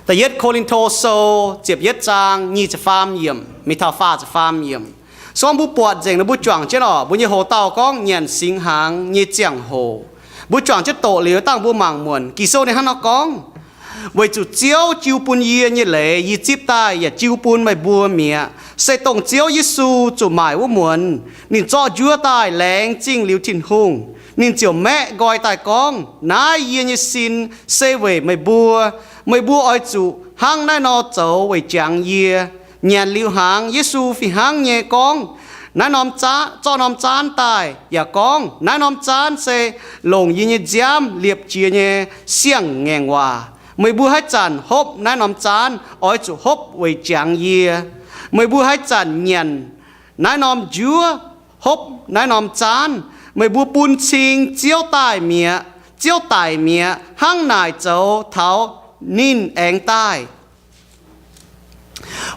Da'yietv Ko^lin^to Sou ziepc yietv zaang nyic ziepc faam yiemc mingh taux faah ziepc faam yiemc. Se gorngv mbuo buatc nzengc nor, mbuo juangc jienv oc, mbuo nyei hoc-dauh gorngv nyanc singx hnaangx nyei ziangh hoc. Mbuo juangc jienv doqc liuz dangh mbuo mangc muonc Ging-Sou ninh hnangv nor gorngv, weic zuqc Ziouv jiu bun yie nyei leiz yie zipv daaih yaac jiu bun meih mbuo mi'aqv. Se dongh Ziouv Yesu zuqc maaic wuov muonz ninh zorqv njuov daaih laengz zingh liuz Tin-Hungh, ninh ziouc maeqv nqoi daaih gorngv, naaiv yie nyei sin se weic meih mbuo. Meih mbuo oix zuqc hnangv naaiv nor zoux weic jangx yie. Nyanc liuz hnaangx, Yesu fih hnangv nyei gorngv, naaiv norm zaanv, zorqv norm zaanv daaih yaac gorngv, naaiv norm zaanv se longc yie nyei nziaamv liepc jiez nyei siang-ngaengc waac. Meih mbuo haaix zanc hopv naaiv norm zaanv oix zuqc hopv weic jangx yie. Meih mbuo haaix zanc nyanc naaiv norm njuov, hopv naaiv norm zaanv, meih mbuo bun cing Ziouv daaih mi'aqv, Ziouv daic mi'aqv, hnangv naaic zoux taux ninh aengx daaih.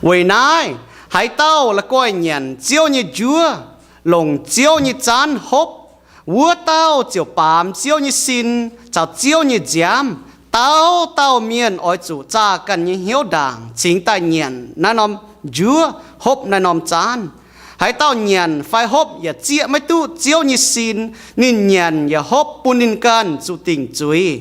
Weic naaiv, haaix dauh la'guaih nyanc Ziouv nyei njuov, longc Ziouv nyei zaanv hopv, wuov dauh ziouc baamz Ziouv nyei sin caux Ziouv nyei nziaamv. Dauh dauh mienh oix zuqc zaah ganh nyei hnyouv ndaangc cingx daaih nyanc naaiv norm njuov, hopv naaiv norm zaanv. Haaix dauh nyanc fai hopv yaac zieqv maiv duqv Ziouv nyei sin, ninh nyanc yaac hopv bun ninh ganh zuqc dingc zuiz.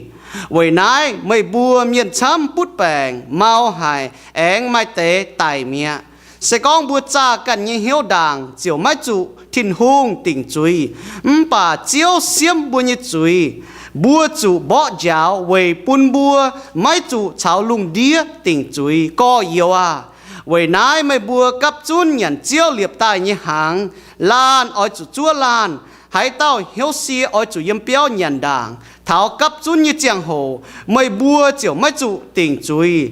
Weic naaiv meih mbuo mienh camv butv baengc, mau haic, aengx maaih deix daic mi'aqv. Se gorngv mbuo zaah ganh nyei hnyouv ndaangc ziouc maiv zuqc Tin-Hungh dingc zuiz. Mv baac Ziouv siemv mbuo nyei zuiz, mbuo zuqc mborqv njaaux weic bun mbuo maiv zuqc caux lungh ndiev dingc zuiz. Gorx-youz aah! Weic naaiv meih mbuo gapv zunv nyanc Ziouv liepc daaih nyei hnaangx. Laanh oix zuqc zuov laanh. Haaix dauh hnyouv sie oix zuqc yiem biauv nyanc ndaangc. Taux gapv zunv nyei ziangh hoc meih mbuo ziouc maiv zuqc dingc zuiz.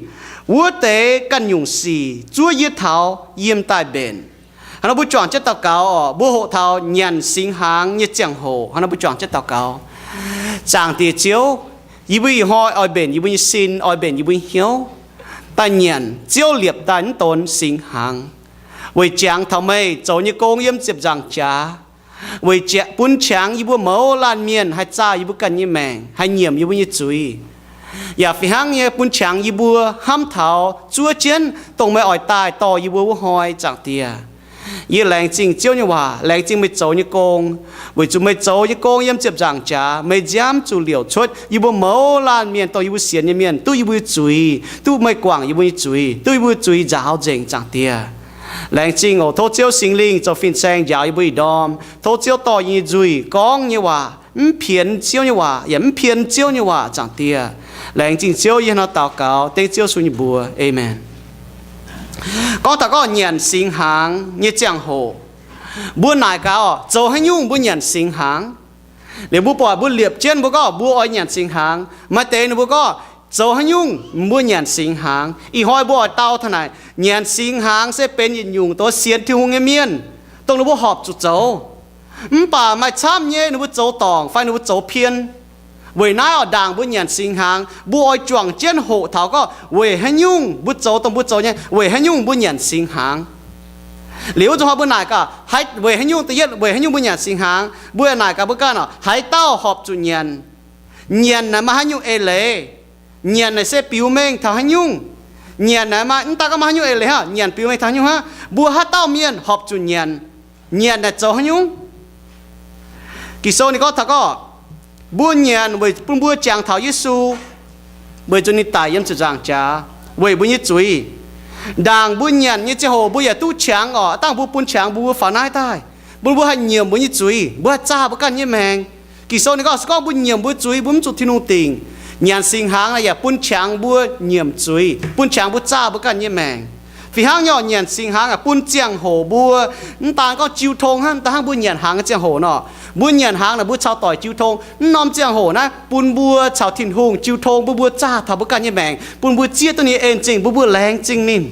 Wuov deix ganh nyungc sic zuov yie taux yiem daaih mbenc. Hnangv nor mbuo juangc jienv daux gaux oc. Mbuo hoqc taux nyanc singx hnaangx nyei ziangh hoc. Hnangv nor mbuo juangc jienv daux gaux. Zaangc Diex Ziouv, yie mbuo ih hnoi oix mbenc yie mbuo nyei sin, oix mbenc yie mbuo nyei hnyouv, daaih nyanc Ziouv liepc daaih naaiv donx singx hnaangx, weic jangx taux meih zoux nyei gong yiem ziepc nzaangc jaax, weic bun qangx yie mbuo mouz laanh mienh haih zaah yie mbuo ganh nyei maengc, haih nyiemc yie mbuo nyei zuiz, yaac fih hnangv nyei bun qangx yie mbuo hnamv taux zuov jienv dongh meih oix daaih dorh yie mbuo wuov hnoi, Zaangc Diex. Yie laengz zingh Ziouv nyei waac, laengz zingh meih zoux nyei gong, weic zuqc meih zoux nyei gong yiem ziepc nzaangc jaax, meih nziaamv zuqc liouc cuotv yie mbuo mouz laanh mienh, dongh yie mbuo sienx nyei mienh, duqv yie mbuo zuiz, duqv meih guangc yie mbuo nyei zuiz, duqv yie mbuo zuiz nzaaux nzengc, Zaangc Diex. Laengz zingh oc. Tov Ziouv Singx Lingh zoux fin-saeng njaaux yie mbuo ih ndorm. Tov Ziouv dorh yie nyei nzuih gorngv nyei waac mv pienx Ziouv nyei waac, yaac mv pien Ziouv nyei waac, Zaangc Diex. Laengz zingh Ziouv. Yie hnangv nor daux gaux dengv Ziouv Yesu nyei mbuox. Aamen. Gorngv taux gorngv nyanc singx hnaangx nyei ziangh hoc, mbuo naaic gaax oc, zoux haaix nyungc mbuo nyanc singx hnaangx? Liuz mbuo buatc mbuo liepc jienv mbuo gorngv mbuo oix nyanc singx hnaangx. Maaih deix ninh mbuo gorngv, zoux haaix nyungc mbuo nyanc singx hnaangx? Ih hnoi mbuo oix dau taux naaic, nyanc singx hnaangx se benx yietc nyungc doz sienx Tin-Hungh nyei mienh, dongh ninh mbuo horpc zuqc zoux. Mv baac maaih camv nyei ninh mbuo zoux dorngc fai ninh mbuo zoux pien. Weic naaiv oix ndaangc mbuo nyanc singx hnaangx, mbuo oix juangc jienv hoqc taux gorngv weic haaix nyungc mbuo zoux dongh mbuo zoux nyei, weic haaix nyungc mbuo nyanc singx hnaangx. Liuz wuov zuqc hnoi mbuo naaic gaax, weic haaix nyungc, da'yietv weic haaix nyungc mbuo nyanc singx hnaangx? Mbuo naaic gaax mbuo ganh oc, haaix dauh horpc zuqc nyanc? Nyanc naaic maaih haaix nyungc eix leiz? Nyanc naaic se biux mengh taux haaix nyungc? Nyanc naaic maaih, mv daaih gorngv maaih haaix nyungc eix leiz hnangv, nyanc biux mengh taux haaix nyungc hnangv? Mbuo haaix dauh mienh horpc zuqc nyanc? Nyanc naaic zoux haaix nyungc? Ging-Sou ninh gorngv taux gorngv, mbuo nyanc weic bun mbuo jangx taux Yesu, weic zuqc ninh daic yiem ziepc nzaangc jaax weic mbuo nyei zuiz. Ndaangc mbuo nyanc nyei ziangh hoc mbuo yaac duqv qangx oc. Dangh mbuo bun qangx mbuo, mbuo faaux naaiv daaih, bun mbuo haih nyiemc mbuo nyei zuiz, mbuo haih zaah mbuo ganh nyei maengc. Ging-Sou ninh gorngv se gorngv mbuo nyiemc mbuo zuiz, mbuo mv zuqc Tin-Hungh dingc. Nyanc singx hnaangx naaic yaac bun qangx mbuo nyiemc zuiz, bun qangx mbuo zaah mbuo ganh nyei maengc. Fih hnangv nyei, nyanc singx hnaangx yaac bun ziangh hoc mbuo, mv daan gorngv jiu tong hnangv, mv daan hnangv mbuo nyanc hnaangx nyei ziangh hoc nor. Mbuo nyanc hnaangx naaic mbuo caux doic jiu tong. Mv norm ziangh hoc naaiv bun mbuo caux Tin-Hungh jiu tong, bun mbuo zaah taux mbuo ganh nyei maengc, bun mbuo zieqv duqv ninh nyei en-zingh, bun mbuo laengz zingh ninh.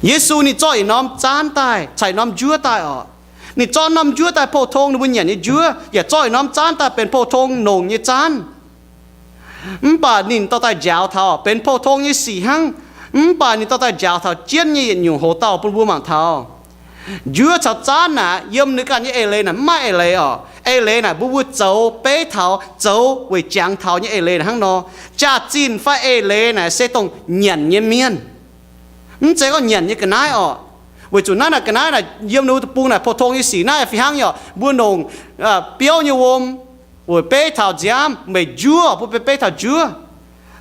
Yesu ninh zorqv yietc norm zaanv daaih caux yietc norm njuov daaih oc. Ninh zorqv norm njuov daaih pou-tong ninh mbuo nyanc nyei njuov, yaac zorqv yietc norm zaanv daaih benx pou-tong nongc nyei zaanv. Mv baac ninh dorh daaih njaaux taux benx pou-tong nyei sic hnangv. Mv baac ninh dorh daaih njaaux taux jienv nyei yietc nyungc hoc-dauh bun mbuo mangc taux. Njuov caux zaanv naaic yiem ninh ganh nyei eix leiz naaic mv maaih eix leiz oc. Eix leiz naaic mbuo, mbuo zoux beiv taux, zoux weic jangx taux nyei eix leiz naaic hnangv nor. Jaax-zinh fai eix leiz naaic se dongh nyanc nyei mienh. Mv zeiz gorngv nyanc nyei ga'naaiv orqc. Weic zuqc naaiv naaic ga'naaiv naaic yiem ninh mbuo deic-bung naaic pou-tong nyei sic naaiv fih hnangv nyei orqc. Mbuo longc biouv nyei wuom weic beiv taux nziaamv, meih njuov, mbuo benx beiv taux njuov.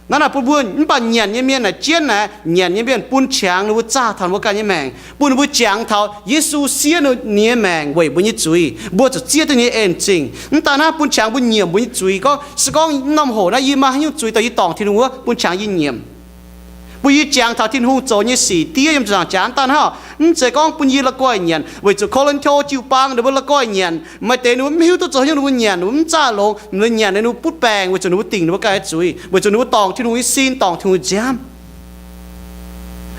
Naaiv naaic bun mbuo, mv baac nyanc nyei mienh naaic jienv naaic, nyanc nyei mienh bun qangx ninh mbuo zaah taux ninh mbuo ganh nyei maengc, bun ninh mbuo jangx taux Yesu siev ninh nyei maengc weic mbuo nyei zuiz, mbuo zuqc zieqv duqv nyei en zingh. Mv daaih naaiv bun qangx mbuo nyiemc mbuo nyei zuiz. Gorngv se gorngv norm hoc naaiv yie maaih haaix nyungc zuiz daaih yie dorngc Tin-Hungh wuov, bun qangx yie nyiemc, bun yie jangx taux Tin-Hungh zoux nyei sic diev yiem ziepc nzaangc jaax. Mv daaih naaiv mv zeiz gorngv bun yie la'guaih nyanc, weic zuqc Ko^lin^to jiu-baang ninh mbuo la'guaih nyanc. Maaih deix ninh mbuo mv hiuv duqv zoux haaix nyungc ninh mbuo nyanc, ninh mbuo mv zaah longx, ninh mbuo nyanc naaiv ninh mbuo butv baengc weic zuqc ninh mbuo dingc ninh mbuo ganh nyei zuiz, weic zuqc ninh mbuo dorngc Tin-Hungh nyei sin, dorngc Tin-Hungh nziaamv.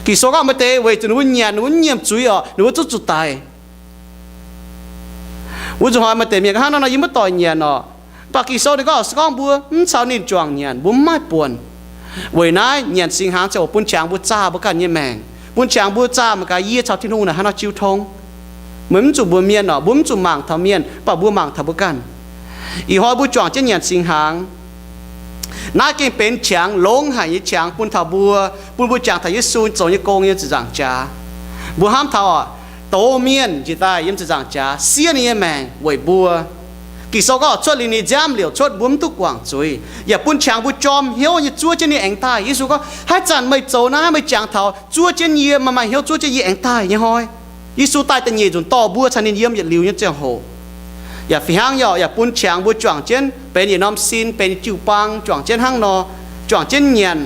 Ging-Sou gorngv maaih deix weic zuqc ninh mbuo nyanc ninh mbuo mv nyiemc zuiz orqc, ninh mbuo zuqc zuqc daic. Wuov nzunc hnoi maaih deix mienh hnangv naaiv nor, yie maiv doic nyanc orqc. Mv baac Ging-Sou ninh gorngv se gorngv mbuo mv caux ninh juangc nyanc, mbuo mv maaih buonc. Weic naaiv nyanc singx hnaangx ziouc bun qangx mbuo zaah mbuo ganh nyei maengc, bun qangx mbuo zaah mangc gaax yie caux Tin-Hungh naaic haaix nor jiu tong. Meih mv zuqc mbuox mienh orqc, mbuo mv zuqc mangc taux mienh, mv baac mbuo mangc taux mbuo ganh. Ih hnoi mbuo juangc jienv nyanc singx hnaangx, naaiv gengh benx qangx longx haic nyei qangx bun taux mbuo, bun mbuo jangx taux Yesu zoux nyei gong yiem ziepc nzaangc jaax. Mbuo hnamv taux orqc, doz mienh njiec daaih yiem ziepc nzaangc jaax siev ninh nyei maengc weic mbuo. Ging-Sou gorngv cuotv liuz ninh nziaamv liouc cuotv, mbuo mv duqv guangc zuiz, yaac bun qangx mbuo jorm hnyouv nyei zuov jienv ninh aengx daaih. Yesu gorngv, haaix zanc meih zoux naaiv, meih jangx taux zuov jienv yie, maaih maaih hnyouv zuov jienv yie aengx daaih nyei hnoi. Yesu daaih da'nyeic nzunc dorh mbuo caux ninh yiem yietc liuz nyei ziangh hoc. Yaac fih hnangv nyei orqc, yaac bun qangx mbuo juangc jienv benx yietc norm sin, benx jiu-baang juangc jienv hnangv nor, juangc jienv nyanc,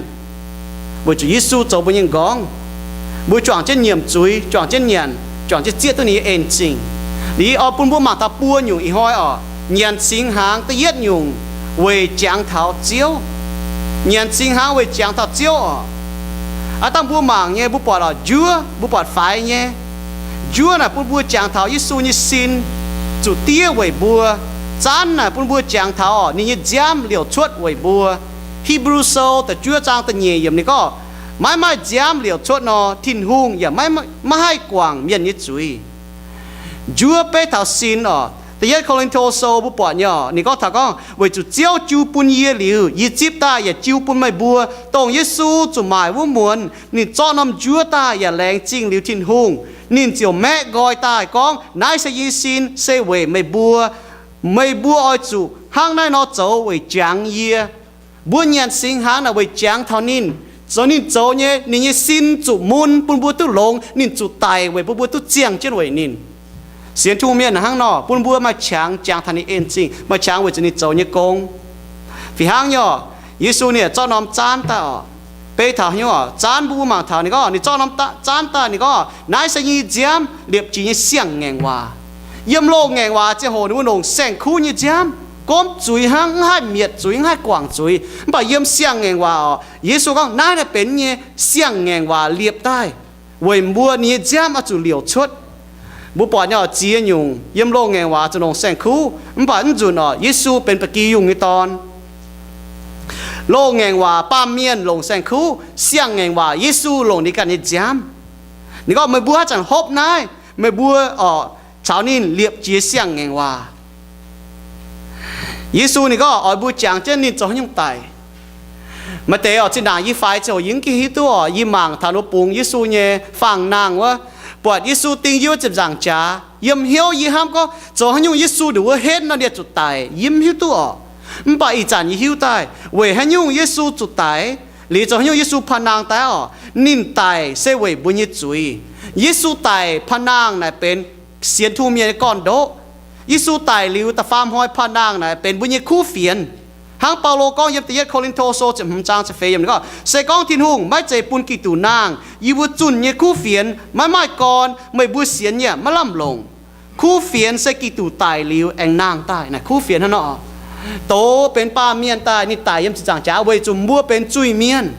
weic zuqc Yesu zoux mbuo nyei nqorngv. Mbuo juangc jienv nyiemc zuiz, juangc jienv nyanc, juangc jienv zieqv duqv ninh nyei en zingh. Liuz oix bun mbuo mangc taux buo nyungc ih hnoi orqc. Nyanc singx hnaangx da'yietv nyungc weic jangx taux Ziouv. Nyanc singx hnaangx weic jangx taux Ziouv orqc. Aav dangh mbuo mangc nyei, mbuo buatc orqc, njuov, mbuo buatc faix nyei. Njuov naaic bun mbuo jangx taux Yesu nyei sin zuqc diev weic mbuo. Zaanv naaic bun mbuo jangx taux orqc, ninh nyei nziaamv liouc cuotv weic mbuo. Hipv^lu Sou da'juov zaang da'nyeic yiemc ninh gorngv, maiv maaih nziaamv liouc cuotv nor, Tin-Hungh yaac maiv, maiv haih guangc mienh nyei zuiz. Njuov beiv taux sin orqc. Da'yietv Ko^lin^to Sou mbuo buatc nyei orqc, ninh gorngv taux gorngv, weic zuqc Ziouv jiu bun yie liuz, yie zipv daaih yaac jiu bun meih mbuo. Dongh Yesu zuqc maaic wuov muonz, ninh zorqv norm njuov daaih yaac laengz zingh liuz Tin-Hungh, ninh ziouc maeqv nqoi daaih gorngv, naaiv se yie nyei sin se weic meih mbuo. Meih mbuo oix zuqc hnangv naaiv nor zoux weic jangx yie. Mbuo nyanc singx hnaangx naaic weic jangx taux ninh, zoux ninh zoux nyei, ninh nyei sin zuqc mun bun mbuo duqv longx, ninh zuqc daic weic bun mbuo duqv ziangh jienv weic ninh. Sienx Tin-Hungh mienh hnangv nor, bun mbuo maaih qangx jangx taux ninh en zingh, maaih qangx weic zuqc ninh zoux nyei gong. Fih hnangv nyei orqc, Yesu ninh zorqv norm zaanv daaih orqc. Beiv taux hnyouv orqc, zaanv mbuo mangc taux ninh gorngv, ninh zorqv norm zaanv daaih ninh gorngv, naaiv se yie nyei nziaamv, liepc jiez nyei siang-ngaengc waac. Yiem loz-ngaengc waac ziangh hoc ninh mbuo longc saeng-kuv nyei nziaamv, gomv zuiz hnangv, mv haih mietc zuiz, mv haih guangc zuiz. Mv baac yiem siang-ngaengc waac orqc, Yesu gorngv naaiv naaiv benx nyei siang-ngaengc waac liepc daaih weic mbuo, ninh nyei nziaamv oix zuqc liouc cuotv. Mbuo buatc nyei orqc, ziex nyungc yiem loz-ngaengc waac zuqc longc saeng-kuv, mv baac mv nzunc orqc, Yesu benx ba'gi yungh nyei dorn. Loz-ngaengc waac baamh mienh longc saeng-kuv, siang-ngaengc waac Yesu longc ninh ganh nyei nziaamv. Ninh gorngv, meih mbuo haaix zanc hopv naaiv, meih mbuo orqc caux ninh liepc jiez siang-ngaengc waac. Yesu ninh gorngv oix mbuo jangx jienv ninh zoux haaix nyungc daic. Maaih deix orqc, zinh ndaangc yie faix ziangh hoc yie mv gaengh hiuv duqv orqc, yie mangc taux ninh mbuo bungx Yesu nyei faang-nangh wuov, buatc Yesu ding yie wuov ziepc nzaangc jaax. Yiem hnyouv yie hnamv gorngv, zoux haaix nyungc Yesu ndongc wuov henv nor, ninh zuqc daic, yie mv hiuv duqv orqc. Mv baac ih zanc yie hiuv daaih weic haaix nyungc Yesu zuqc daic, liuz zoux haaix nyungc Yesu paan-nangh daaih orqc. Ninh daic se weic mbuo nyei zuiz. Yesu daic paan-nangh naaic benx sienx Tin-Hungh mienh nyei gorn-ndoqv. Yesu daic liuz da'faam hnoi paan-nangh naaic benx mbuo nyei kuv fienx. Hnangv Baulo gorngv yiem Da'yietv Ko^lin^to Sou ziepc hmz zaang ziepc feix yiemc gorngv, se gorngv Tin-Hungh maiv zeiz bun Giduc nangh, yie mbuo zunh nyei kuv fienx maiv maaih gorn, meih mbuo sienx yaac maiv lamh longc. Kuv fienx se Giduc daic liuz aengx nangh daaih. Naaic kuv fienx hnangv nor, doz benx baamh mienh daaih, ninh daic yiem ziepc nzaangc jaax weic zuqc mbuo benx zuiz-mienh.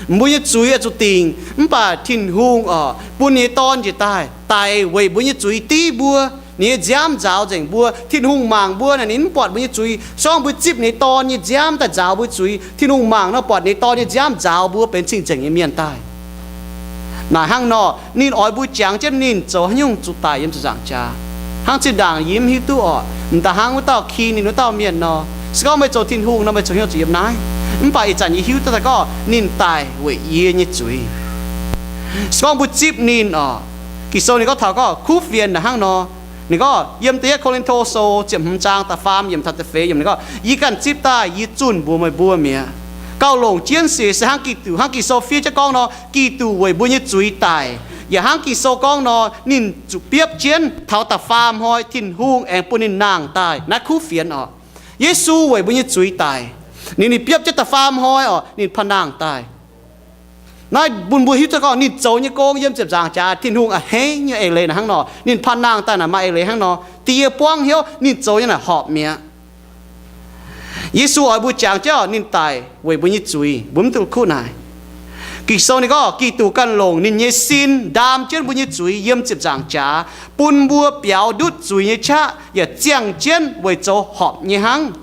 Mbuo nyei zuiz oix zuqc dingc, mv baac Tin-Hungh orqc bun ninh nyei Dorn njiec daaih, daic weic mbuo nyei zuiz div mbuo. Ninh nyei nziaamv nzaaux nzengc mbuo. Tin-Hungh mangc mbuo naaic, ninh mv buatc mbuo nyei zuiz. Se gorngv mbuo zipv ninh nyei Dorn nyei nziaamv daaih nzaaux mbuo zuiz, Tin-Hungh mangc nor buatc ninh nyei Dorn nyei nziaamv nzaaux mbuo benx cing-nzengc nyei mienh daaih. Naaic hnangv nor, ninh oix mbuo jangx jienv ninh zoux haaix nyungc zuqc daic yiem ziepc nzaangc jaax. Hnangv zinh ndaangc yie mv hiuv duqv orqc, m'daaih hnangv wuov dauh king, ninh wuov dauh mienh nor. Se gorngv meih zoux Tin-Hungh nor, meih zoux hnyouv zuqc yiem naaiv. Mv baac ih zanc yie hiuv duqv daaih gorngv ninh daic weic yie nyei zuiz. Se gorngv mbuo zipv ninh oc, Ging-Sou ninh gorngv taux gorngv kuv fienx naaic hnangv nor. Ninh gorngv yiem da'yietv Ko^lin^to Sou ziepc hmz zaang da'faam yiemc taux da'feix yiemc ninh gorngv, yie ganh zipv daaih yie zunh mbuox meih mbuo mi'aqv. Gauh longc jienv sic se hnangv Giduc, hnangv Ging-Sou fiev jienv gorngv nor, Giduc weic mbuo nyei zuiz daic. Yaac hnangv Ging-Sou gorngv nor, ninh zuqc biopv jienv taux da'faam hnoi Tin-Hungh aengx bun ninh nangh daaih naaiv kuv fienx oc. Yesu weic mbuo nyei zuiz daic. Ninh, ninh biopv jienv da'faam hnoi oc, ninh paav nangh daaih. Naaiv bun mbuo hiuv duqv gorngv ninh zoux nyei gong yiem ziepc nzaangc jaax Tin-Hungh a'hneiv nyei eix leiz naaic hnangv nor, ninh paav nangh daaih naaic maaih eix leiz hnangv nor, diex buangv hnyouv ninh zoux nyei naaic horpc mi'aqv. Yesu oix mbuo jangx jienv ninh daic weic mbuo nyei zuiz, mbuo mv duqv kuv naaic. Ging-Sou ninh gorngv Giduc ganh longc ninh nyei sin ndaam jienv mbuo nyei zuiz yiem ziepc nzaangc jaax, bun mbuo biaux ndutv zuiz nyei qaqv yaac ziangh jienv weic zoux horpc nyei hnangv.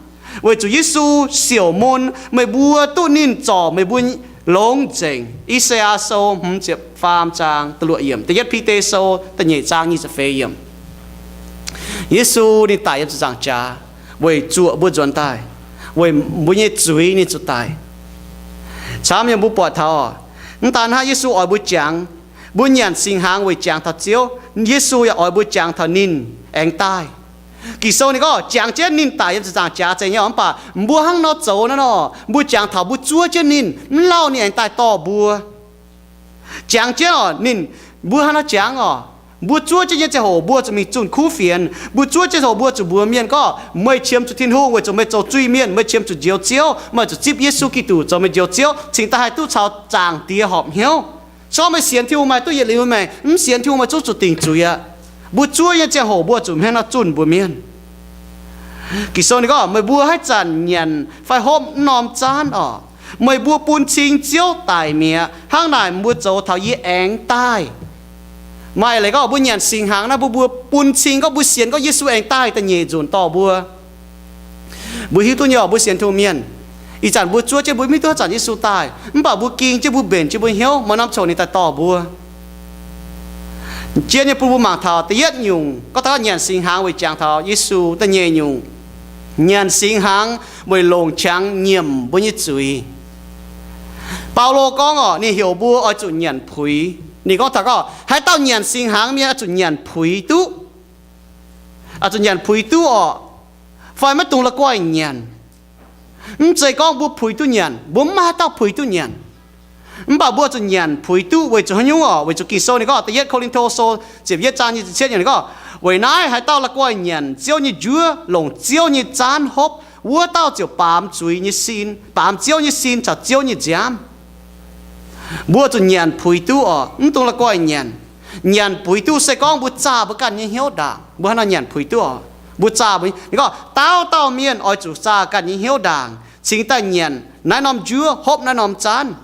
Weic zuqc Yesu siouc mun, meih mbuo duqv ninh zorc meih mbuo longx nzengc. I^saa^yaa Sou hmz ziepc faam zaang da'luoqc yiemc, da'yietv Bide Sou da'nyeic zaang nyic ziepc feix yiemc. Yesu ninh daic yiem ziepc nzaangc jaax weic zuoqc mbuo nzuonx daaih, weic mbuo nyei zuiz ninh zuqc daic. Camv nyei mbuo buatc taux, mv daan hnangv Yesu oix mbuo jangx, mbuo nyanc singx hnaangx weic jangx taux Ziouv, Yesu yaac oix mbuo jangx taux ninh aengx daaih. Ging-Sou ninh gorngv jangx jienv ninh daic yiem ziepc nzaangc jaax zeiz nyei oc, mv baac mbuo hnangv nor zoux naaiv nor, mbuo jangx taux mbuo zuov jienv ninh, mv lauh ninh aengx daaih dorh mbuo. Jangx jienv oc, ninh, mbuo hnangv nor jangx oc, mbuo zuov jienv nyei ziangh hoc mbuo zuqc mingh zunh kuv fienx. Mbuo zuov jienv hoc mbuo zuqc mbuox mienh gorngv, meih qiemx zuqc Tin-Hungh weic zuqc meih zoux zuiz-mienh, meih qiemx zuqc njoux Ziouv, meih zuqc zipv Yesu Giduc zoux meih njoux Ziouv, cingx daaih haih duqv caux Zaangc Diex horpc hnyouv. Se gorngv meih sienx Tin-Hungh maaih duqv yietc liuz maengc, mv sienx Tin-Hungh meih zungv zuqc dingc zuiz aqv. Mbuo zuov nyei ziangh hoc mbuo zuqc hnangv nor zunh mbuox mienh. Ging-Sou ninh gorngv, meih mbuo haaix zanc nyanc fai hopv naaiv norm zaanv oc, meih mbuo bun cing Ziouv daic mi'aqv. Hnangv naaic mbuo zoux taux yie aengx daaih. Maaih leiz gorngv mbuo nyanc singx hnaangx naaiv, mbuo, mbuo bun cing gorngv mbuo sienx gorngv Yesu aengx daaih da'nyeic nzunc dorh mbuo. Mbuo hiuv duqv nyei oc, mbuo sienx Tin-Hungh mienh, ih zanc mbuo zuov jienv mbuo mv hiuv duqv haaix zanc Yesu daaih, mv baac mbuo ging jienv mbuo mbenc jienv mbuo hnyouv maaih norm coc ninh daaih dorh mbuo. Jien nyei bun mbuo mangc taux da'yietv nyungc, gorngv taux nyanc singx hnaangx weic jangx taux Yesu. Da'nyeic nyungc, nyanc singx hnaangx weic longc qangx nyiemc mbuo nyei zuiz. Baulo gorngv oc, ninh heuc mbuo oix zuqc nyanc puix. Ninh gorngv taux gorngv haaix dauh nyanc singx hnaangx mienh oix zuqc nyanc puix duqv. Oix zuqc nyanc puix duqv oc, fai maiv dungx la'guaih nyanc. Mv zeiz gorngv mbuo puix duqv nyanc, mbuo mv maaih haaix dauh puix duqv nyanc. Mv baac mbuo zuqc nyanc puix duqv weic zuqc haaix nyungc oc? Weic zuqc Ging-Sou ninh gorngv, da'yietv Ko^lin^to Sou ziepc yietv zaang nyic ziepc cietv nyungc ninh gorngv, weic naaiv haaix dauh la'guaih nyanc Ziouv nyei njuov, longc Ziouv nyei zaanv hopv, wuov dauh ziouc baamz zuiz nyei sin, baamz Ziouv nyei sin caux Ziouv nyei nziaamv. Mbuo zuqc nyanc puix duqv oc, mv dungx la'guaih nyanc. Nyanc puix duqv se gorngv mbuo zaah mbuo ganh nyei hnyouv ndaangc, mbuo hnangv nor nyanc puix duqv oc. Mbuo zaah mbuo, ninh gorngv dauh dauh mienh oix zuqc zaah ganh nyei hnyouv ndaangc cingx daaih nyanc naaiv norm njuov, hopv naaiv norm zaanv.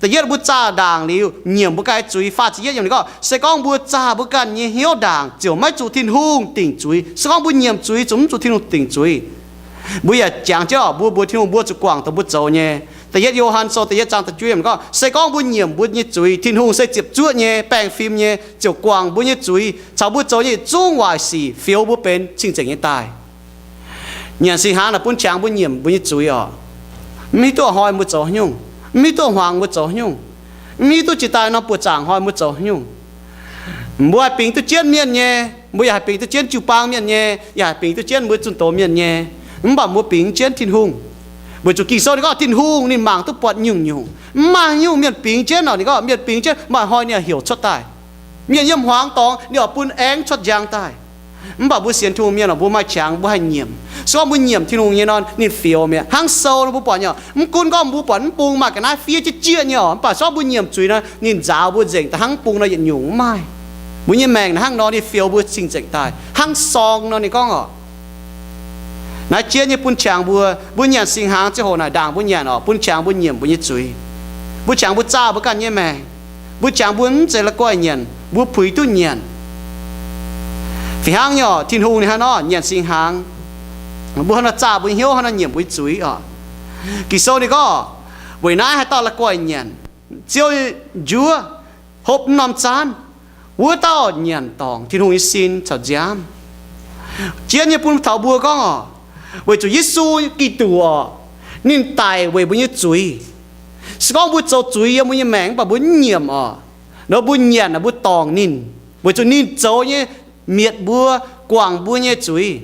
Da'yietv mbuo zaah ndaangc liuz nyiemc mbuo ganh nyei zuiz. Faah ziepc yietv yiemc ninh gorngv, se gorngv mbuo zaah mbuo ganh nyei hnyouv ndaangc ziouc maiv zuqc Tin-Hungh dingc zuiz. Se gorngv mbuo nyiemc zuiz zuqc mv zuqc Tin-Hungh dingc zuiz. Mbuo yaac jangx jienv oc, mbuo mbuox Tin-Hungh mbuo zuqc guangc dongh mbuo zoux nyei. Da'yietv Yo^han Sou da'yietv zaang da'juov yiemc gorngv, se gorngv mbuo nyiemc mbuo nyei zuiz, Tin-Hungh se ziepc zuoqv nyei, baengh fim nyei, ziouc guangc mbuo nyei zuiz caux mbuo zoux nyei yietc zungv waaic sic, fioux mbuo benx cing-nzengc nyei daaih. Nyanc singx hnaangx naaic bun qangx mbuo nyiemc mbuo nyei zuiz oc. Mv hiuv duqv hnoi mbuo zoux haaix nyungc, mv hiuv duqv hmuangx mbuo zoux haaix nyungc, mv hiuv duqv jiex daaih norm buoqc zaangc hnoi mbuo zoux haaix nyungc. Mbuo haih bingx duqv jienv mienh nyei, mbuo yaac haih bingx duqv jienv jiu-baang mienh nyei, yaac haih bingx duqv jienv mbuo zunh doz mienh nyei. Mv baac mbuo bingx jienv Tin-Hungh, weic zuqc Ging-Sou ninh gorngv Tin-Hungh ninh mangc duqv buatc nyungc-nyungc. Mv maaih nyungc mienh bingx jienv oc, ninh gorngv mienh bingx jienv maaih hnoi ninh heuc cuotv daaih. Mienh yiem hmuangx dorngx ninh oix bun aengx cuotv njang daaih. Mv baac mbuo sienx Tin-Hungh mienh oc, mbuo maaih qangx mbuo haih nyiemc. Se gorngv mbuo nyiemc Tin-Hungh nyei nor, ninh fioux mi'aqv. Hnangv Sou nor mbuo buatc nyei oc, mv gunv gorngv mbuo buatc mv bung maaih ga'naaiv fiev jieqv jieqv nyei oc, mv baac se gorngv mbuo nyiemc zuiz nor, ninh nzaaux mbuo nzengc daaih hnangv mv bung nor yietc nyungc mv maaih. Mbuo nyei maengc hnangv nor ninh fioux mbuo cing-nzengc daaih. Hnangv sorng nor ninh gorngv oc, naaiv jienv nyei bun qangx mbuo, mbuo nyanc singx hnaangx ziangh hoc naaic ndaangc mbuo nyanc oc, bun qangx mbuo nyiemc mbuo nyei zuiz. Mbuo qangx mbuo zaah mbuo ganh nyei maengc. Mbuo qangx mbuo mv zeiz la'guaih nyanc, mbuo puix duqv nyanc. Fih hnangv nyei oc, Tin-Hungh ninh hnangv nor nyanc singx hnaangx, mbuo hnangv nor zaah mbuo hnyouv, hnangv nor nyiemc mbuo nyei zuiz oc. Ging-Sou ninh gorngv, weic naaiv haaix dauh la'guaih nyanc Ziouv njuov, hopv mv norm zaanv, wuov dauh nyanc dorngc Tin-Hungh nyei sin caux nziaamv. Jienv nyei bun taux mbuo gorngv oc, weic zuqc Yesu Giduc oc, ninh daic weic mbuo nyei zuiz. Se gorngv mbuo zoux zuiz yiem mbuo nyei maengc mv baac mbuo mv nyiemc oc, nor mbuo nyanc, mbuo dorngc ninh, weic zuqc ninh zoux nyei mietc mbuo, guangc mbuo nyei zuiz.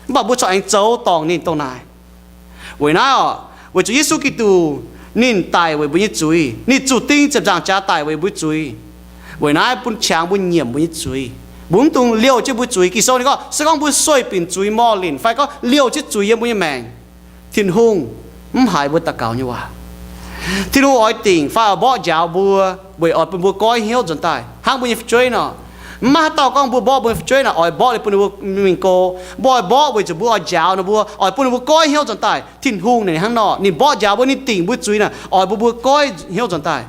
Mv baac mbuo corc aengx zoux dorngc ninh dongh naaic. Weic naaiv oc, weic zuqc Yesu Giduc ninh daic weic mbuo nyei zuiz, ninh zuqc ding ziepc nzaangc jaax daic weic mbuo zuiz. Weic naaiv bun qangx mbuo nyiemc mbuo nyei zuiz. Mbuo mv dungx liouh jienv mbuo zuiz. Ging-Sou ninh gorngv, se gorngv mbuo sueih binc zuiz morh linc fai gorngv liouh jienv zuiz yiem mbuo nyei maengc, Tin-Hungh mv haiz mbuo daux gaux nyei waac. Tin-Hungh oix dingc fai oix mborqv njaaux mbuo weic oix bun mbuo goiv hnyouv nzuonx daaih hnangv mbuo nyei fu'jueiv nor. Mv maaih haaix dauh gorngv mbuo mborqv mbuo nyei fu'jueiv naaic oix mborqv ninh bun ninh mbuo mingh go. Mbuo oix mborqv weic zuqc mbuo oix njaaux ninh mbuo, oix bun ninh mbuo goiv hnyouv nzuonx daaih. Tin-Hungh ninh hnangv nor, ninh mborqv njaaux mbuo, ninh dingc mbuo zuiz naaic oix bun mbuo goiv hnyouv nzuonx daaih.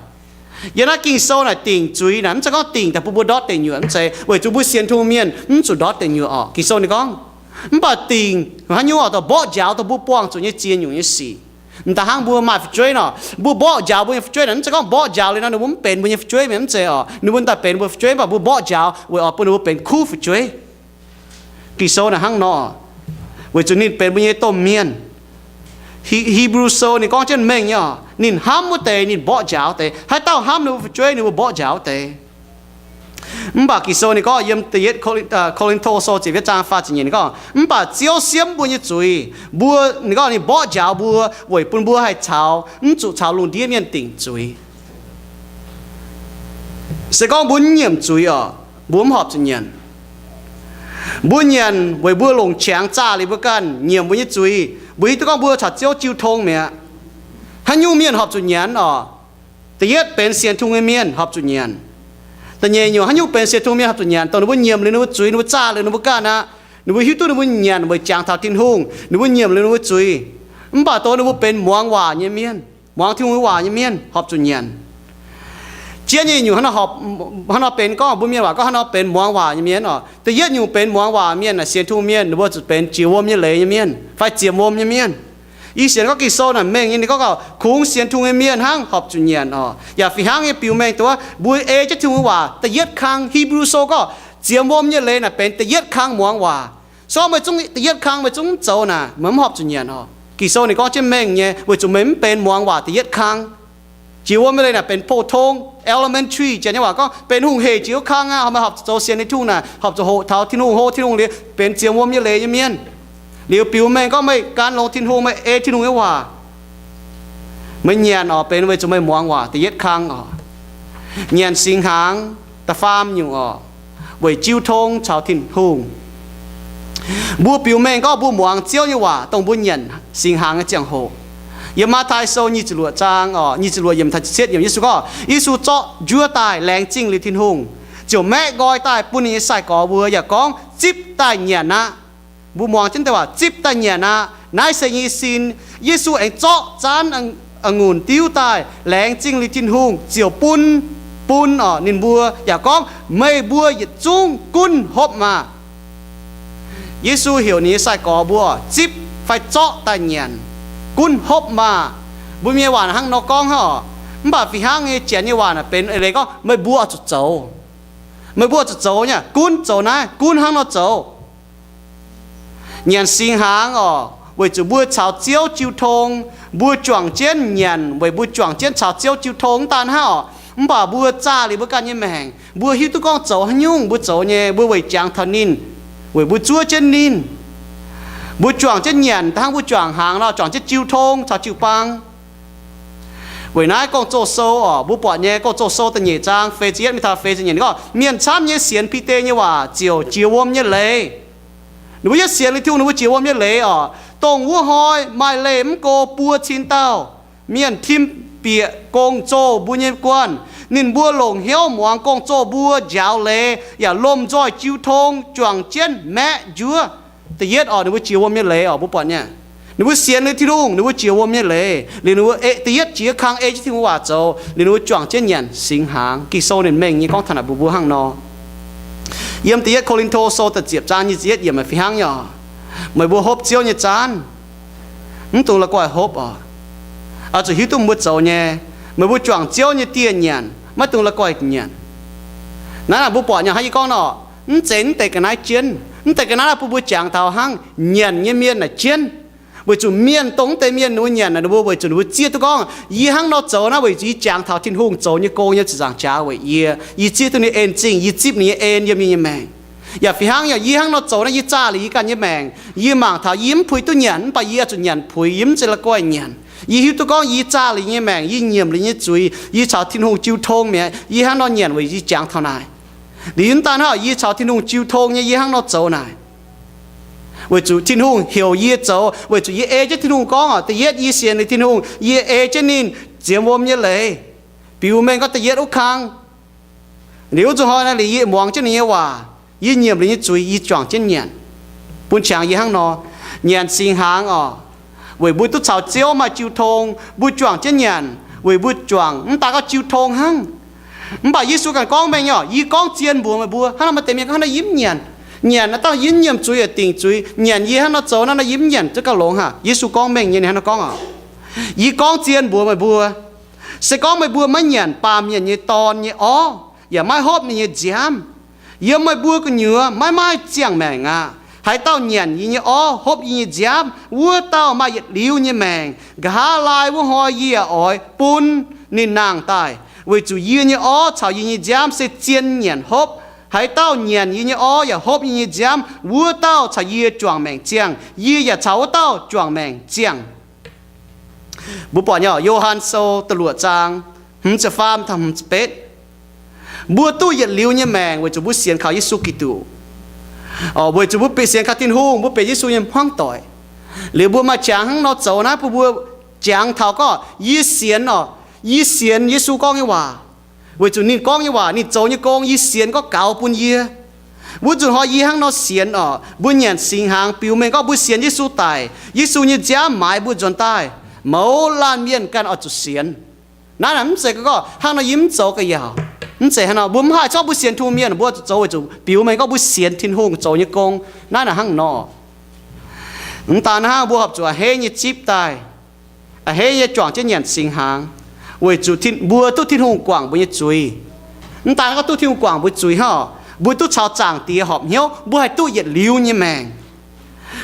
Yiem naaiv Ging-Sou naaic dingc zuiz naaic mv zeiz gorngv dingc daaih bun mbuo ndortv deic nyuoqc, mv zeiz, weic zuqc mbuo sienx Tin-Hungh mienh mv zuqc ndortv deic nyuoqc oc. Ging-Sou ninh gorngv, mv baac dingc haaix nyungc oc, dongh mborqv njaaux dongh mbuo buangh zuqc nyei ziex nyungc nyei sic. M'daaih hnangv mbuo maaih fu'jueiv nor, mbuo mborqv njaaux mbuo nyei fu'jueiv naaic, mv zeiz gorngv mborqv njaaux liuz nor ninh mbuo mv benx mbuo nyei fu'jueiv mienh, mv zeiz oc. Ninh mbuo daaih benx mbuo fu'jueiv, mv baac mbuo mborqv njaaux weic oix bun ninh mbuo benx kuv fu'jueiv. Ging-Sou naaic hnangv nor, weic zuqc ninh benx mbuo nyei domh mienh. He- Hebrew Sou ninh gorngv jienv mengh nyei oc, ninh hnamv wuov deix ninh mborqv njaaux wuov deix. Haaix dauh hnamv ninh mbuo fu'jueiv ninh mbuo mborqv njaaux wuov deix. Mv baac Ging-Sou ninh gorngv yiem da'yietv Ko- Ko^lin^to Sou ziepc yietv zaang faah ziepc nyeic ninh gorngv, mv baac Ziouv siemv mbuo nyei zuiz, mbuo, ninh gorngv ninh mborqv njaaux mbuo weic bun mbuo haih caux, mv zuqc caux lungh ndiev mienh dingc zuiz. Se gorngv mbuo mv nyiemc zuiz oc, mbuo mv horpc zuqc nyanc. Mbuo nyanc weic mbuo longc qangx zaah liuz mbuo ganh nyiemc mbuo nyei zuiz. Mbuo hiuv duqv gorngv mbuo caux Ziouv jiu tong mi'aqv. Haaix nyungc mienh horpc zuqc nyanc oc? Da'yietv benx sienx Tin-Hungh nyei mienh horpc zuqc nyanc. Da'nyeic nyungc, haaix nyungc benx sienx Tin-Hungh mienh horpc zuqc nyanc? Dongh ninh mbuo nyiemc liuz ninh mbuo zuiz, ninh mbuo zaah liuz ninh mbuo ganh aqv. Ninh mbuo hiuv duqv ninh mbuo nyanc weic jangx taux Tin-Hungh, ninh mbuo nyiemc liuz ninh mbuo zuiz. Mv baac dongh ninh mbuo benx muangx waac nyei mienh, muangx Tin-Hungh nyei waac nyei mienh horpc zuqc nyanc. Jienv nyei nyungc hnangv nor benx gorngv mbuo mienh waac gorngv hnangv nor benx muangx waac nyei mienh oc. Da'yietv nyungc benx muangx waac mienh naaic sienx Tin-Hungh mienh, ninh mbuo zuqc benx jiex wuom nyei leiz nyei mienh fai ziemx wuom nyei mienh. Yie sienx gorngv Ging-Sou naaic mengh nyei, ninh gorngv gauh kungx sienx Tin-Hungh nyei mienh hnangv horpc zuqc nyanc oc. Yaac fih hnangv nyei biux mengh duqv mbuo ei jienv Tin-Hungh waac da'yietv kang. Hebrew Sou gorngv ziemx wuom nyei leiz naaic benx da'yietv kang muangx waac. Se gorngv meih zungv da'yietv kang meih zungv mv zoux naaic, meih mv horpc zuqc nyanc oc. Ging-Sou ninh gorngv jienv mengh nyei, weic zuqc meih mv benx muangx waac da'yietv kang. Jiex wuom nyei leiz naaic benx 普通, elementary, Janx nyei waac gorngv benx hungh hec jiex wuov kang aqv. Meih horpc zuqc zoux sienx nyei Tin-Hungh naaic, horpc zuqc hoqc taux Tin-Hungh, hlo Tin-Hungh liuz benx ziemx wuom nyei leiz nyei mienh. Liuz biux mengh gorngv meih gan longx Tin-Hungh, meih ei Tin-Hungh nyei waac, meih nyanc oc benx weic zuqc meih muangx waac da'yietv kang oc. Nyanc singx hnaangx da'faam nyungc oc, weic jiu tong caux Tin-Hungh. Mbuo biux mengh gorngv mbuo muangx Ziouv nyei waac dongh mbuo nyanc singx hnaangx nyei ziangh hoc. Yiem Matv^taai Sou nyic ziepc luoqc zaang oc, nyic ziepc luoqc yiemc taux cietv yiemc, Yesu gorngv, Yesu zorqv njuov daaih laengz zingh liuz Tin-Hungh, ziouc maeqv nqoi daaih bun ninh nyei sai-gorx mbuo yaac gorngv, zipv daaih nyanc aqv. Mbuo muangx jienv deix waac, zipv daaih nyanc aqv. Naaiv se yie nyei sin. Yesu aengx zorqv zaanv a'ngunc diuv daaih laengz zingh liuz Tin-Hungh ziouc bun, bun oc ninh mbuo yaac gorngv, meih mbuo yietc zungv gunv hopv maah! Yesu heuc ninh nyei sai-gorx mbuo zipv fai zorqv daaih nyanc, gunv hopv maah! Mbuo mienh waac hnangv nor gorngv hnangv oc. Mv baac fih hnangv nyei Janx nyei waac naaic benx eix leiz gorngv meih mbuo oix zuqc zoux. Meih mbuo oix zuqc zoux nyei, gunv zoux naaiv, gunv hnangv nor zoux. Nyanc singx hnaangx oc, weic zuqc mbuo caux Ziouv jiu tong, mbuo juangc jienv nyanc weic mbuo juangc jienv caux Ziouv jiu tong mv daan hnangv oc, mv baac mbuo zaah liuz mbuo ganh nyei maengc, mbuo hiuv duqv gorngv zoux haaix nyungc mbuo zoux nyei, mbuo weic jangx taux ninh, weic mbuo zuov jienv ninh. Mbuo juangc jienv nyanc da'hnangv mbuo juangc hnaangx nor, juangc jienv jiu tong caux jiu-baang. Weic naaiv Gong-Zoh Sou oc, mbuo buatc nyei Gong-Zoh Sou da'nyeic zaang feix ziepc yietv mingh taux feix ziepc nyeic gorngv, mienh camv nyei sienx Bide nyei waac ziouc jiex wuom nyei leiz. Ninh mbuo yietv sienx liuz Tin-Hungh ninh mbuo jiex wuom nyei leiz oc. Dongh wuov hnoi maaih leih mv go buo cin dauh mienh tim bieqc gong-zoh mbuo nyei guanh. Ninh mbuo longc hnyouv muangx gong-zoh mbuo njaaux leiz yaac lomh nzoih jiu tong juangc jienv maeqv njuov. Da'yietv oc, ninh mbuo jiex wuom nyei leiz oc, mbuo buatc nyei. Ninh mbuo sienx liuz Tin-Hungh, ninh mbuo jiex wuom nyei leiz. Liuz ninh mbuo ei, da'yietv jiex kang ei jienv Tin-Hungh waac zoux, liuz ninh mbuo juangc jienv nyanc singx hnaangx. Ging-Sou ninh mengh nyei gorngv taux naaic mbuox mbuo hnangv nor. Yiem da'yietv Ko^lin^to Sou da'ziepc zaang nyic ziepc yietv yiemc fih hnangv nyei oc. Meih mbuo hopv Ziouv nyei zaanv, mv dungx la'guaih hopv oc. Oix zuqc hiuv duqv mbuo zoux nyei. Meih mbuo juangc Ziouv nyei dieh nyanc, maiv dungx la'guaih nyanc. Naaiv naaic mbuo buatc nyei hnangv yie gorngv nor, mv zeiz mv deix ga'naaiv jienv. Mv deix ga'naaiv bun mbuo jangx taux hnangv nyanc nyei mienh naaic jienv. Weic zuqc mienh, dongh mv deix mienh ninh mbuo nyanc naaic, ninh mbuo weic zuqc ninh mbuo zieqv duqv gorngv, yie hnangv nor zoux naaiv weic zuqc yie jangx taux Tin-Hungh zoux nyei gong nyei ziepc nzaangc jaax weic yie. Yie zieqv duqv ninh en zingh, yie zipv ninh nyei en yiem yie nyei maengc. Yaac fih hnangv yaac yie hnangv nor zoux naaiv, yie zaah liuz yie ganh nyei maengc. Yie mangc taux yie mv puix duqv nyanc, mv baac yie oix zuqc nyanc puix, yie mv zeiz la'guaih nyanc. Yie hiuv duqv gorngv yie zaah liuz nyei maengc, yie nyiemc liuz nyei zuiz, yie caux Tin-Hungh jiu tong mi'aqv. Yie hnangv nor nyanc weic yie jangx taux naaic. Liuz mv daan hnangv, yie caux Tin-Hungh jiu tong nyei, yie hnangv nor zoux naaic. Weic zuqc Tin-Hungh heuc yie zoux, weic zuqc yie ei jienv Tin-Hungh gorngv oc. Da'yietv, yie sienx liuz Tin-Hungh, yie ei jienv ninh ziemx wuom nyei leiz. Biux mengh gorngv da'yietv wuov kang, liuz wuov nzunc hnoi naaiv liuz yie muangx jienv ninh nyei waac, yie nyiemc liuz nyei zuiz yie juangc jienv nyanc. Bun qangx yie hnangv nor, nyanc singx hnaangx oc, weic mbuo duqv caux Ziouv maaih jiu tong, mbuo juangc jienv nyanc weic mbuo juangc mv daan gorngv jiu tong hnangv. Mv baac Yesu ganh gorngv mengh nyei oc, yie gorngv zien mbuox meih mbuo. Hnangv nor maaih deix mienh gorngv, hnangv nor yie mv nyanc. Nyanc naaiv dauh yie mv nyiemc zuiz yaac dingc zuiz. Nyanc yie hnangv nor zoux naaiv nor yie mv nyanc zungv gauh longx haic. Yesu gorngv mengh nyei, ninh hnangv nor gorngv oc, yie gorngv zien mbuox meih mbuo, se gorngv meih mbuo maiv nyanc baamh mienh nyei Dorn nyei orv, yaac maiv hopv ninh nyei nziaamv, yiem meih mbuo gu'nyuoz maiv maaih ziangh maengc aqv. Haaix dauh nyanc yie nyei orv, hopv yie nyei nziaamv, wuov dauh maaih yietc liuz nyei maengc. Nqa'haav laai wuov hnoi yie yaac oix bun ninh nangh daaih, weic zuqc yie nyei orv caux yie nyei nziaamv se zien nyanc hopv. Haaix dauh nyanc yie nyei orv yaac hopv yie nyei nziaamv, wuov dauh caux yie juangc maengc ziangh, yie yaac caux wuov dauh juangc maengc ziangh. Mbuo buatc nyei oc, Yo^han Sou da'luoqc zaang hmz ziepc faam taux hmz ziepc betv. Mbuo duqv yietc liuz nyei maengc weic zuqc mbuo sienx kaux Yesu Giduc. Weic zuqc mbuo benx sienx kaux Tin-Hungh, mbuo benx Yesu nyei hmuangv doic. Liuz mbuo maaih qangx hnangv nor zoux naaiv bun mbuo jangx taux gorngv, yie sienx oc, yie sienx Yesu gorngv nyei waac. Weic zuqc ninh gorngv nyei waac, ninh zoux nyei gong, yie sienx gorngv gaux bun yie. Wuov nzunc hnoi yie hnangv nor sienx oc, mbuo nyanc singx hnaangx biux mengh gorngv mbuo sienx Yesu daic, Yesu nyei nziaamv maaiz mbuo nzuonx daaih, mouz laanh mienh ganh oix zuqc sienx. Naaiv naaic mv zeiz gorngv hnangv nor yie mv zoux ga'yaauc. Mv zeiz hnangv nor, mbuo mv haih gorngv mbuo sienx Tin-Hungh mienh, mbuo zuqc zoux weic zuqc biux mengh gorngv mbuo sienx Tin-Hungh zoux nyei gong. Naaiv naaic hnangv nor. Mv daan hnangv, mbuo horpc zuqc a'hneiv nyei zipv daaih, a'hneiv nyei juangc jienv nyanc singx hnaangx, weic zuqc mbuo duqv Tin-Hungh guangc mbuo nyei zuiz. Mv daan gorngv duqv Tin-Hungh guangc mbuo zuiz hnangv, mbuo duqv caux Zaangc Diex horpc hnyouv, mbuo haih duqv yietc liuz nyei maengc.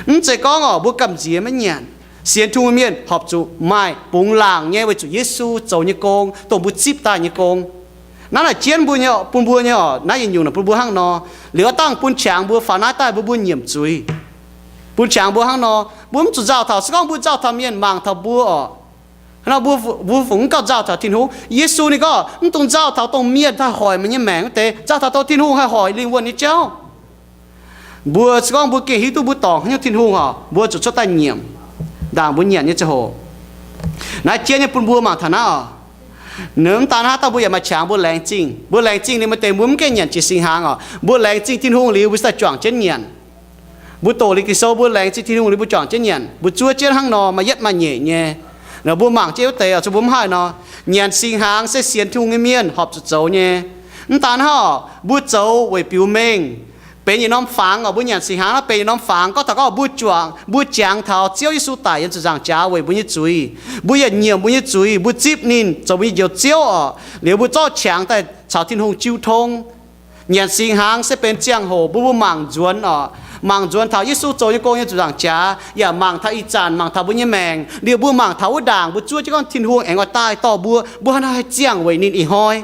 Mv zeiz gorngv oc, mbuo gamh nziex maiv nyanc. Sienx Tin-Hungh mienh horpc zuqc maaih bungx laangc nyei weic zuqc Yesu zoux nyei gong, dongh mbuo zipv daaih nyei gong. Naaiv naaic jienv mbuo nyei, bun mbuo nyei oc, naaiv yietc nyungc naaic bun mbuo hnangv nor. Liuz aav dangh bun qangx mbuo faaux naaiv daaih mbuo, mbuo nyiemc zuiz. Bun qangx mbuo hnangv nor, mbuo mv zuqc nzauh taux, se gorngv mbuo nzauh taux mienh mangc taux mbuo oc, hnangv nor mbuo, mbuo fungc mv gauh nzauh taux Tin-Hungh. Yesu ninh gorngv, mv dungx nzauh taux dongh mienh haih hoic meih nyei maengc wuov deix, nzauh taux dongh Tin-Hungh haih hoic lingh wuonh nyei jauv. Mbuo se gorngv mbuo gengh hiuv duqv mbuo dorngc haaix nyungc Tin-Hungh oc, mbuo zuqc cuotv daaih nyiemc ndaangc mbuo nyanc nyei ziangh hoc. Naaiv jienv nyei bun mbuo mangc taux naaiv oc. Mv daan hnangv, dangh mbuo yaac maaih qangx mbuo laengz zingh. Mbuo laengz zingh liuz maaih deix mbuo mv gaengh nyanc jiex singx hnaangx oc. Mbuo laengz zingh Tin-Hungh liuz mbuo cingx daaih juangc jienv nyanc. Mbuo doqc liuz Ging-Sou mbuo laengz zingh Tin-Hungh liuz mbuo juangc jienv nyanc. Mbuo zuov jienv hnangv nor maaih yietv maaih nyeic nyei. Nor mbuo mangc jienv wuov deix oc, se mbuo mv haih nor, nyanc singx hnaangx se sienx Tin-Hungh nyei mienh horpc zuqc zoux nyei. Mv daan hnangv oc, mbuo zoux weic biux mengh, benx yietc norm fangx oc. Mbuo nyanc singx hnaangx naaiv benx yietc norm fangx, gorngv taux gorngv mbuo juangc, mbuo jangx taux Ziouv Yesu daic yiem ziepc nzaangc jaax weic mbuo nyei zuiz. Mbuo yaac nyiemc mbuo nyei zuiz, mbuo zipv ninh zoux mbuo nyei Njoux Ziouv oc. Liuz mbuo zorqv qangx daaih caux Tin-Hungh jiu tong. Nyanc singx hnaangx se benx ziangh hoc bun mbuo mangc nzuonx oc. Mangc nzuonx taux Yesu zoux nyei gong yiem ziepc nzaangc jaax, yaac mangc taux ih zanc, mangc taux mbuo nyei maengc. Liuz mbuo mangc taux wuov ndaangc, mbuo zuov jienv gorngv Tin-Hungh aengx oix daaih dorh mbuo, mbuo hnangv haaix ziangh weic ninh ih hnoi.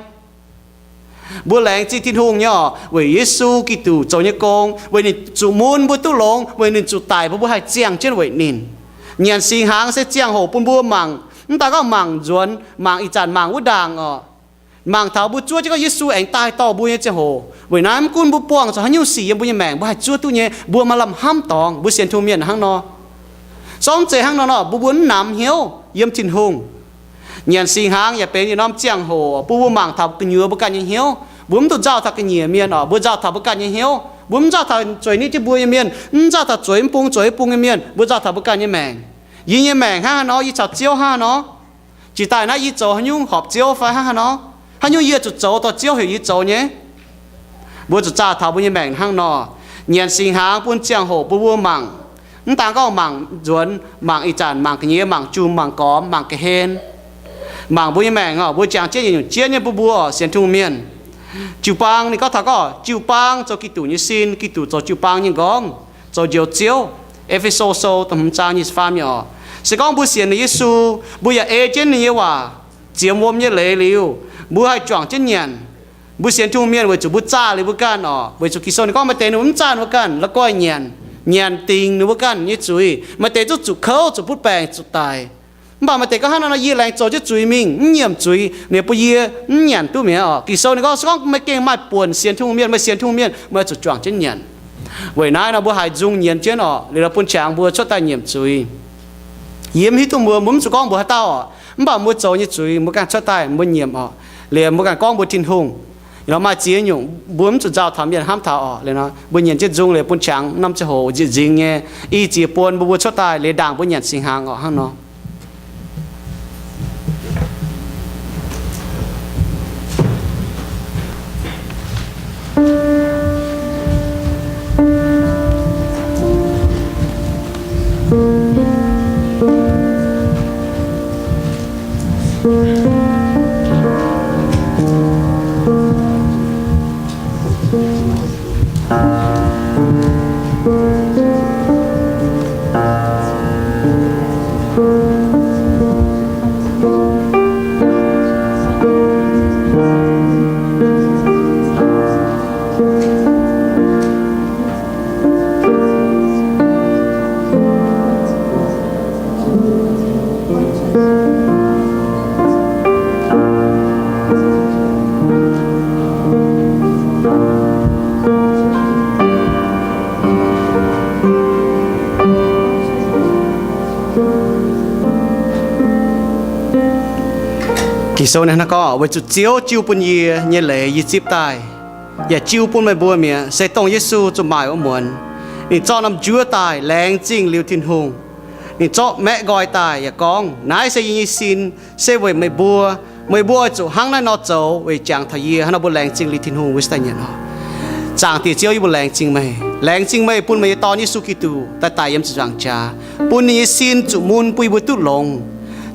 Mbuo laengz zingh Tin-Hungh nyei oc, weic Yesu Giduc zoux nyei gong, weic ninh zuqc mun mbuo duqv longx, weic ninh zuqc daic bun mbuo haih ziangh jienv weic ninh. Nyanc singx hnaangx se ziangh hoc bun mbuo mangc, mv daan gorngv mangc nzuonx, mangc ih zanc, mangc wuov ndaangc oc. Mangc taux mbuo zuov jienv gorngv Yesu aengx daaih dorh mbuo nyei ziangh hoc. Weic naaiv mv gunv mbuo buangh zuqc haaix nyungc sic yiem mbuo nyei maengc, mbuo haih zuov duqv nyei, mbuo maaih lamh hnamv dorngx, mbuo sienx Tin-Hungh mienh hnangv nor. Zorqv mv zeiz hnangv nor nor, mbuo mbuo mv namx hnyouv yiem Tin-Hungh. Nyanc singx hnaangx yaac benx yietc norm ziangh hoc bun mbuo mangc taux gu'nyuoz mbuo ganh nyei hnyouv. Mbuo mv dungx nzauh taux ga'nyiec mienh oc, mbuo nzauh taux mbuo ganh nyei hnyouv. Mbuo mv nzauh taux zueiz nitv jienv mbuo nyei mienh, mv nzauh taux zueiz mv bung zueiz mv bung nyei mienh. Mbuo nzauh taux mbuo ganh nyei maengc. Yie nyei maengc hnangv haaix nor, yie caux Ziouv hnangv haaix nor? Jiex daaih naaiv yie zoux haaix nyungc horpc Ziouv fai hnangv haaix nor? Haaix nyungc yie zuqc zoux dorh Ziouv heuc yie zoux nyei? Mbuo zuqc nzauh taux mbuo nyei maengc hnangv nor. Nyanc singx hnaangx bun ziangh hoc bun mbuo mangc. Mv daan gorngv mangc nzuonx, mangc ih zanc, mangc ga'nyei, mangc jumx, mangc gormx, mangc ga'hlen, mangc mbuo nyei maengc oc. Mbuo jangx jienv yietc nyungc jienv nyei bun mbuo oc, sienx Tin-Hungh mienh. Jiu-baang, ninh gorngv taux gorngv jiu-baang zoux Giduc nyei sin, Giduc zoux jiu-baang nyei nqorngv, zoux Njoux Ziouv. E^fe^so Sou da'hmz zaang nyic ziepc faam nyei oc. Se gorngv mbuo sienx Yesu, mbuo yaac ei jienv ninh nyei waac, ziemx wuom nyei leiz liuz, mbuo haih juangc jienv nyanc. Mbuo sienx Tin-Hungh mienh weic zuqc mbuo zaah liuz mbuo ganh oc. Weic zuqc Ging-Sou ninh gorngv maaih deix ninh mbuo mv zaah ninh mbuo ganh, la'guaih nyanc, nyanc dingc ninh mbuo ganh nyei zuiz. Maaih deix zuqc zuqc kouv, zuqc butv baengc, zuqc daic. Mv baac maaih deix gorngv hnangv naaiv nor, yie laengz zoux jienv zuiz mingh, mv nyiemc zuiz, liuz bun yie mv nyanc duqv mi'aqv oc. Ging-Sou ninh gorngv, se gorngv meih gengh maaih buonc sienx Tin-Hungh mienh, meih sienx Tin-Hungh mienh, meih oix zuqc juangc jienv nyanc. Weic naaiv nor mbuo haiz nzung nyienz jienv oc, liuz bun qangx mbuo cuotv daaih nyiemc zuiz. Yie mv hiuv duqv mbuo, mbuo mv zuqc gorngv mbuox haaix dauh oc. Mv baac mbuo zoux nyei zuiz mbuo ganh cuotv daaih mbuo nyiemc oc. Liuz mbuo ganh gorngv mbuox Tin-Hungh. Liuz maaih ziex nyungc mbuo mv zuqc nzauh taux mienh hnamv taux oc. Liuz nor mbuo nyienz jienv nzung liuz bun qangx norm ziangh hoc nzieqc nzingx nyei i ziex buon mbuo mbuo cuotv daaih liuz ndaangc mbuo nyanc singx hnaangx oc hnangv nor. Ging-Sou ninh gorngv, weic zuqc Ziouv jiu bun yie nyei leiz yie zipv daaih, yaac jiu bun meih mbuo mi'aqv, se dongh Yesu zuqc maaic wuov muonz. Ninh zorqv norm njuov daaih laengz zingh liuz Tin-Hungh. Ninh zorqv maeqv nqoi daaih yaac gorngv, naaiv se yie nyei sin, se weic meih mbuo. Meih mbuo oix zuqc hnangv naaiv nor zoux weic jangx taux yie. Hnangv nor mbuo laengz zingh liuz Tin-Hungh wuov se daaih nyanc oc. Zaangc Diex Ziouv, yie mbuo laengz zingh meih. Laengz zingh meih bun meih nyei Dorn Yesu Giduc daaih daic yiem ziepc nzaangc jaax, bun ninh nyei sin zuqc mun bun yie mbuo duqv longx.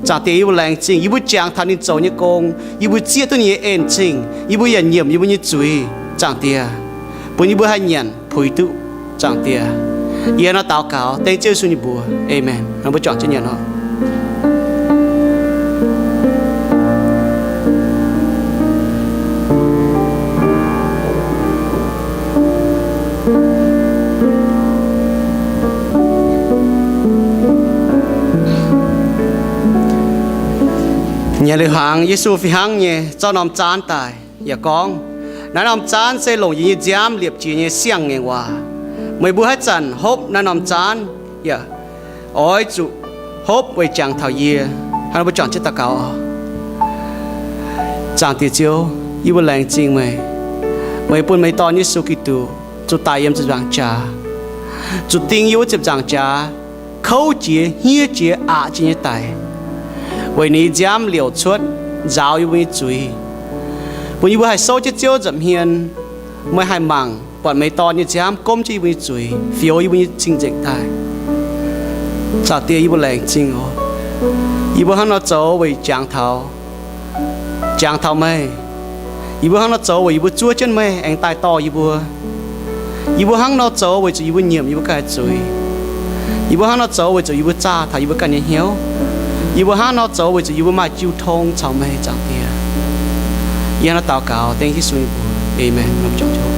Zaangc Diex, yie mbuo laengz zingh, yie mbuo jangx taux ninh zoux nyei gong, yie mbuo zieqv duqv ninh nyei en-zingh, yie mbuo yaac nyiemc yie mbuo nyei zuiz. Zaangc Diex, bun yie mbuo haih nyanc puix duqv. Zaangc Diex, yie nor daux gaux dengv Ziouv Yesu nyei mbuox. Aamen. Nor mbuo juangc jienv nyanc oc. Nyanc liuz hnaangx, Yesu fih hnangv nyei zorqv norm zaanv daaih yaac gorngv, naaiv norm zaanv se longc yie nyei nziaamv liepc jiez nyei siang-ngaengc waac. Meih mbuo haaix zanc hopv naaiv norm zaanv yaac oix zuqc hopv weic jangx taux yie. Hnangv nor mbuo juangc jienv daux gaux oc. Zaangc Diex Ziouv, yie mbuo laengz zingh meih. Meih bun meih Dorn Yesu Giduc zuqc daic yiem ziepc nzaangc jaax, zuqc ding yie wuov ziepc nzaangc jaax, kouv jiex, hniev jiex, aqc jiex nyei daic, weic ninh nyei nziaamv liouc cuotv nzaaux yie mbuo nyei zuiz, bun yie mbuo haih souv jienv Ziouv nza'hmien. Meih haih mangc buatc meih Dorn nyei nziaamv gomv jienv yie mbuo nyei zuiz, fioux yie mbuo nyei cing-nzengc daaih. Zaangc Diex, yie mbuo laengz zingh oc. Yie mbuo hnangv nor zoux weic jangx taux, jangx taux meih. Yie mbuo hnangv nor zoux weic yie mbuo zuov jienv meih aengx daaih dorh yie mbuo. Yie mbuo hnangv nor zoux weic zuqc yie mbuo nyiemc yie mbuo ganh nyei zuiz. Yie mbuo hnangv nor zoux weic zuqc yie mbuo zaah taux yie mbuo ganh nyei hnyouv. Yie mbuo hnangv nor zoux weic zuqc yie mbuo maaih jiu tong caux meih, Zaangc Diex. Yie hnangv nor daux gaux dengv Yesu nyei mbuox. Aamen.